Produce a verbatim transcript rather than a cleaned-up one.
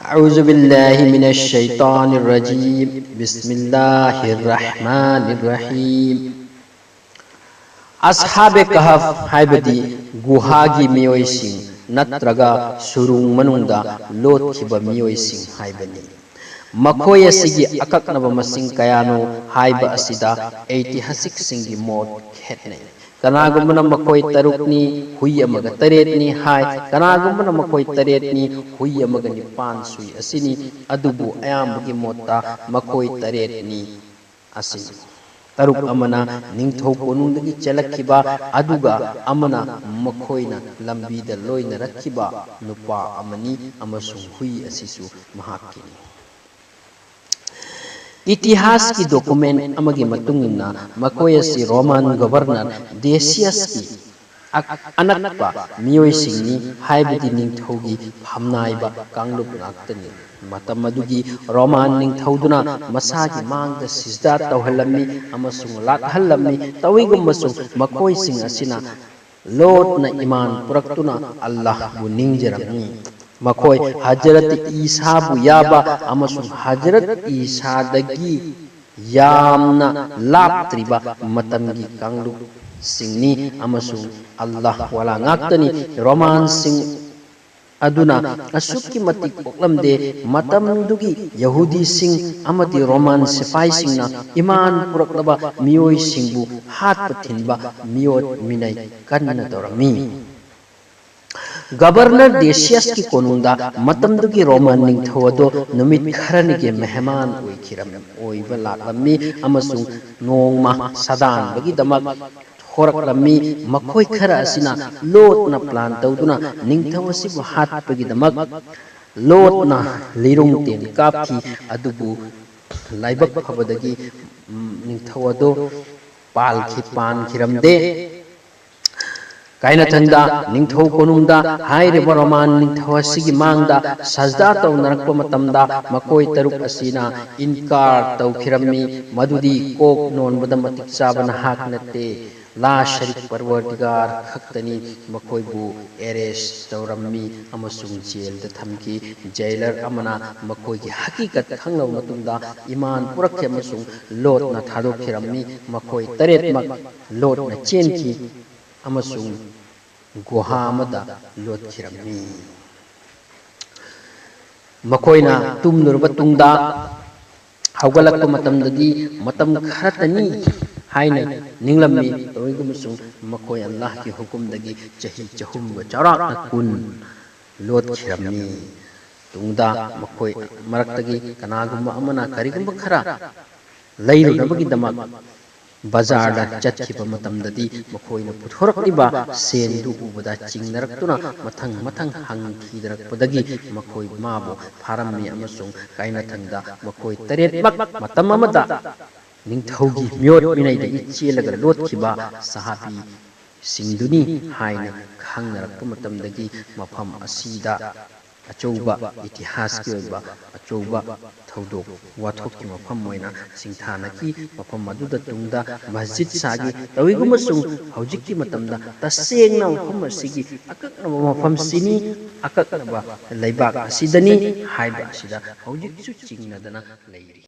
أعوذ بالله من الشيطان الرجيم. بسم الله الرحمن الرحيم. ꯑꯁꯍꯥꯕꯦ ꯀꯍꯐ ꯍꯥꯏꯕꯗꯤ ꯒꯨꯍꯥꯒꯤ ꯃꯤꯑꯣꯏꯁꯤꯡ ꯅꯠꯇ꯭ꯔꯒ ꯁꯨꯔꯨꯡ ꯃꯅꯨꯡꯗ ꯂꯣꯠꯈꯤꯕ ꯃꯤꯑꯣꯏꯁꯤꯡ ꯍꯥꯏꯕꯅꯤ꯫ ꯃꯈꯣꯏ ꯑꯁꯤꯒꯤ ꯑꯀꯛꯅꯕ ꯃꯁꯤꯡ ꯀꯌꯥꯅꯣ ꯍꯥꯏꯕ ꯑꯁꯤꯗ ꯑꯩꯇꯤꯍꯥꯁꯤꯛꯁꯤꯡꯒꯤ ꯃꯣꯠ ꯈꯦꯠꯅꯩ꯫ ꯀꯅꯥꯒꯨꯝꯕꯅ ꯃꯈꯣꯏ ꯇꯔꯨꯛꯅꯤ, ꯍꯨꯏ ꯑꯃꯒ ꯇꯔꯦꯠꯅꯤ ꯍꯥꯏ, ꯀꯅꯥꯒꯨꯝꯕꯅ ꯃꯈꯣꯏ ꯇꯔꯦꯠꯅꯤ, ꯍꯨꯏ ꯑꯃꯒ ꯅꯤꯄꯥꯟ ꯁꯨꯏ ꯑꯁꯤꯅꯤ꯫ ꯑꯗꯨꯕꯨ ꯑꯌꯥꯝꯕꯒꯤ ꯃꯣꯠꯇ ꯃꯈꯣꯏ ꯇꯔꯦꯠꯅꯤ ꯑꯁꯤꯅꯤ꯫ ꯇꯔꯨꯛ ꯑꯃꯅ ꯅꯤꯡꯊꯧ ꯀꯣꯅꯨꯡꯗꯒꯤ ꯆꯦꯜꯂꯛꯈꯤꯕ, ꯑꯗꯨꯒ ꯑꯃꯅ ꯃꯈꯣꯏꯅ ꯂꯝꯕꯤꯗ ꯂꯣꯏꯅꯔꯛꯈꯤꯕ ꯅꯨꯄꯥ ꯑꯃꯅꯤ, ꯑꯃꯁꯨꯡ ꯍꯨꯏ ꯑꯁꯤꯁꯨ ꯃꯍꯥꯛꯀꯤꯅꯤ꯫ ꯏꯇꯤꯍꯥꯁꯀꯤ ꯗꯣꯀꯨꯃꯦꯟ ꯑꯃꯒꯤ ꯃꯇꯨꯡ ꯏꯟꯅ, ꯃꯈꯣꯏ ꯑꯁꯤ ꯔꯣꯃꯥꯟ ꯒꯣꯕꯔꯅꯔ ꯗꯦꯁꯤꯌꯁꯀꯤ ꯑꯛ-, ꯑꯅꯛꯄ ꯃꯤꯑꯣꯏꯁꯤꯡꯅꯤ, ꯍꯥꯏꯕꯗꯤ ꯅꯤꯡꯊꯧꯒꯤ ꯐꯝꯅꯥꯏꯕ ꯀꯥꯡꯂꯨꯞ ꯉꯥꯛꯇꯅꯤ꯫ ꯃꯇꯝ ꯑꯗꯨꯒꯤ ꯔꯣꯃꯥꯟ ꯅꯤꯡꯊꯧꯗꯨꯅ ꯃꯁꯥꯒꯤ ꯃꯥꯡꯗ ꯁꯤꯖꯗꯥ ꯇꯧꯍꯜꯂꯝꯃꯤ ꯑꯃꯁꯨꯡ ꯂꯥꯠꯍꯜꯂꯝꯃꯤ꯫ ꯇꯧꯏꯒꯨꯝꯕꯁꯨ, ꯃꯈꯣꯏꯁꯤꯡ ꯑꯁꯤꯅ ꯂꯣꯠꯅ ꯏꯃꯥꯟ ꯄꯨꯔꯛꯇꯨꯅ ꯑꯜꯂꯥꯍꯕꯨ ꯅꯤꯡꯖꯔꯝꯃꯤ꯫ ꯃꯈꯣꯏ ꯍꯖꯔꯠ ꯏꯁꯥꯕꯨ ꯌꯥꯕ ꯑꯃꯁꯨꯡ ꯍꯖꯔꯠ ꯏꯁꯥꯗꯒꯤ ꯌꯥꯝꯅ ꯂꯥꯞꯇ꯭ꯔꯤꯕ ꯃꯇꯝꯒꯤ ꯀꯥꯡꯂꯨꯞꯁꯤꯡꯅꯤ ꯑꯃꯁꯨꯡ ꯑꯜꯂꯥꯍ ꯋꯥꯂꯥ ꯉꯥꯛꯇꯅꯤ꯫ ꯔꯣꯃꯥꯟꯁꯤꯡ ꯑꯗꯨꯅ ꯑꯁꯨꯛꯀꯤ ꯃꯇꯤꯛ ꯄꯣꯛꯂꯝꯗꯦ, ꯃꯇꯝꯗꯨꯒꯤ ꯌꯍꯨꯗꯤꯁꯤꯡ ꯑꯃꯗꯤ ꯔꯣꯃꯥꯟ ꯁꯤꯐꯥꯏꯁꯤꯡꯅ ꯏꯃꯥꯟ ꯄꯨꯔꯛꯂꯕ ꯃꯤꯑꯣꯏꯁꯤꯡꯕꯨ ꯍꯥꯠꯄ ꯊꯤꯟꯕ ꯃꯤꯑꯣꯠ ꯃꯤꯅꯩ ꯀꯟꯅ ꯇꯧꯔꯝꯃꯤ꯫ ꯒꯕꯔꯅꯔ ꯗꯦꯁꯤꯌꯁꯀꯤ ꯀꯣꯅꯨꯡꯗ ꯃꯇꯝꯗꯨꯒꯤ ꯔꯣꯃꯥꯟ ꯅꯤꯡꯊꯧ ꯑꯗꯨ ꯅꯨꯃꯤꯠ ꯈꯔꯅꯤꯒꯤ ꯃꯦꯍꯃꯥꯟ ꯑꯣꯏꯈꯤꯔꯝ-, ꯑꯣꯏꯕ ꯂꯥꯛꯂꯝꯃꯤ ꯑꯃꯁꯨꯡ ꯅꯣꯡꯃ ꯁꯥꯗꯥꯟꯕꯒꯤꯗꯃꯛ ꯊꯣꯔꯛꯂꯝꯃꯤ꯫ ꯃꯈꯣꯏ ꯈꯔ ꯑꯁꯤꯅ ꯂꯣꯠꯅ ꯄ꯭ꯂꯥꯟ ꯇꯧꯗꯨꯅ ꯅꯤꯡꯊꯧ ꯑꯁꯤꯕꯨ ꯍꯥꯠꯄꯒꯤꯗꯃꯛ ꯂꯣꯠꯅ ꯂꯤꯔꯨꯡ ꯇꯦꯟ ꯀꯥꯞꯈꯤ꯫ ꯑꯗꯨꯕꯨ ꯂꯥꯏꯕꯛ ꯐꯕꯗꯒꯤ, ꯎꯝ, ꯅꯤꯡꯊꯧ ꯑꯗꯨ ꯄꯥꯜꯈꯤ-, ꯄꯥꯟꯈꯤꯔꯝꯗꯦ꯫ ꯀꯥꯏꯅꯊꯟꯗ ꯅꯤꯡꯊꯧ ꯀꯣꯅꯨꯡꯗ ꯍꯥꯏꯔꯤꯕ ꯔꯣꯃꯥꯟ ꯅꯤꯡꯊꯧ ꯑꯁꯤꯒꯤ ꯃꯥꯡꯗ ꯁꯖꯗꯥ ꯇꯧꯅꯔꯛꯄ ꯃꯇꯝꯗ ꯃꯈꯣꯏ ꯇꯔꯨꯛ ꯑꯁꯤꯅ ꯏꯟꯀꯥꯔ ꯇꯧꯈꯤꯔꯝꯃꯤ, ꯃꯗꯨꯗꯤ ꯀꯣꯛ ꯅꯣꯟꯕꯗ ꯃꯇꯤꯛ ꯆꯥꯕ ꯅꯍꯥꯛ ꯅꯠꯇꯦ꯫ ꯂꯥ ꯁꯔꯤꯛ ꯄꯔꯋꯔꯗꯤꯒꯥꯔ ꯈꯛꯇꯅꯤ ꯃꯈꯣꯏꯕꯨ ꯑꯦꯔꯦꯁ ꯇꯧꯔꯝꯃꯤ ꯑꯃꯁꯨꯡ ꯖꯦꯜꯗ ꯊꯝꯈꯤ꯫ ꯖꯦꯂꯔ ꯑꯃꯅ ꯃꯈꯣꯏꯒꯤ ꯍꯀꯤꯀꯠ ꯈꯪꯂꯕ ꯃꯇꯨꯡꯗ ꯏꯃꯥꯟ ꯄꯨꯔꯛꯈꯤ ꯑꯃꯁꯨꯡ ꯂꯣꯠꯅ ꯊꯥꯗꯣꯛꯈꯤꯔꯝꯃꯤ꯫ ꯃꯈꯣꯏ ꯇꯔꯦꯠꯃꯛ ꯂꯣꯠꯅ ꯆꯦꯟꯈꯤ ꯑꯃꯁꯨꯡ ꯒꯨꯍꯥ ꯑꯃꯗ ꯂꯣꯠꯈꯤꯔꯝꯃꯤ꯫ ꯃꯈꯣꯏꯅ ꯇꯨꯝꯂꯨꯔꯕ ꯇꯨꯡꯗ ꯍꯧꯒꯠꯂꯛꯄ ꯃꯇꯝꯗꯗꯤ ꯃꯇꯝ ꯈꯔꯇꯅꯤ ꯍꯥꯏꯅ ꯅꯤꯡꯂꯝꯃꯤ꯫ ꯇꯧꯏꯒꯨꯝꯕꯁꯨꯡ ꯃꯈꯣꯏ ꯑꯜꯂꯥꯍꯒꯤ ꯍꯨꯀꯨꯝꯗꯒꯤ ꯆꯍꯤ ꯆꯍꯨꯝꯒ ꯆꯥꯎꯔꯥꯛꯅ ꯀꯨꯟ ꯂꯣꯠꯈꯤꯔꯝꯃꯤ꯫ ꯇꯨꯡꯗ ꯃꯈꯣꯏ ꯃꯔꯛꯇꯒꯤ ꯀꯅꯥꯒꯨꯝꯕ ꯑꯃꯅ ꯀꯔꯤꯒꯨꯝꯕ ꯈꯔ ꯂꯩꯔꯨꯅꯕꯒꯤꯗꯃꯛ ꯕꯖꯥꯔꯗ ꯆꯠꯈꯤꯕ ꯃꯇꯝꯗꯗꯤ ꯃꯈꯣꯏꯅ ꯄꯨꯊꯣꯔꯛꯂꯤꯕ ꯁꯦꯟꯗꯨ ꯎꯕꯗ ꯆꯤꯡꯅꯔꯛꯇꯨꯅ ꯃꯊꯪ ꯃꯊꯪ ꯍꯪꯈꯤꯗꯔꯛꯄꯗꯒꯤ ꯃꯈꯣꯏ ꯃꯥꯕꯨ ꯐꯥꯔꯝꯃꯤ ꯑꯃꯁꯨꯡ ꯀꯥꯏꯅꯊꯪꯗ ꯃꯈꯣꯏ ꯇꯔꯦꯠꯃꯛ ꯃꯇꯝ ꯑꯃꯗ ꯅꯤꯡꯊꯧꯒꯤ ꯃꯤꯑꯣꯠ ꯃꯤꯅꯩꯗꯒꯤ ꯆꯦꯜꯂꯒ ꯂꯣꯠꯈꯤꯕ ꯁꯍꯥꯕꯤꯁꯤꯡꯗꯨꯅꯤ ꯍꯥꯏꯅ ꯈꯪꯅꯔꯛꯄ ꯃꯇꯝꯗꯒꯤ ꯃꯐꯝ ꯑꯁꯤꯗ ꯑꯆꯧꯕ ꯏꯇꯤꯍꯥꯁꯀꯤ ꯑꯣꯏꯕ ꯑꯆꯧꯕ ꯊꯧꯗꯣꯛ ꯋꯥꯊꯣꯛꯀꯤ ꯃꯐꯝ ꯑꯣꯏꯅ ꯁꯤꯡꯊꯥꯅꯈꯤ꯫ ꯃꯐꯝ ꯑꯗꯨꯗ ꯇꯨꯡꯗ ꯃꯁꯖꯤꯗ ꯁꯥꯈꯤ꯫ ꯇꯧꯏꯒꯨꯝꯕꯁꯨꯡ ꯍꯧꯖꯤꯛꯀꯤ ꯃꯇꯝꯗ ꯇꯁꯦꯡꯅ ꯃꯐꯝ ꯑꯁꯤꯒꯤ ꯑꯀꯛꯅꯕ ꯃꯐꯝꯁꯤꯅꯤ, ꯑꯀꯛꯅꯕ ꯂꯩꯕꯥꯛ ꯑꯁꯤꯗꯅꯤ ꯍꯥꯏꯕ ꯑꯁꯤꯗ ꯍꯧꯖꯤꯛꯁꯨ ꯆꯤꯡꯅꯗꯅ ꯂꯩꯔꯤ꯫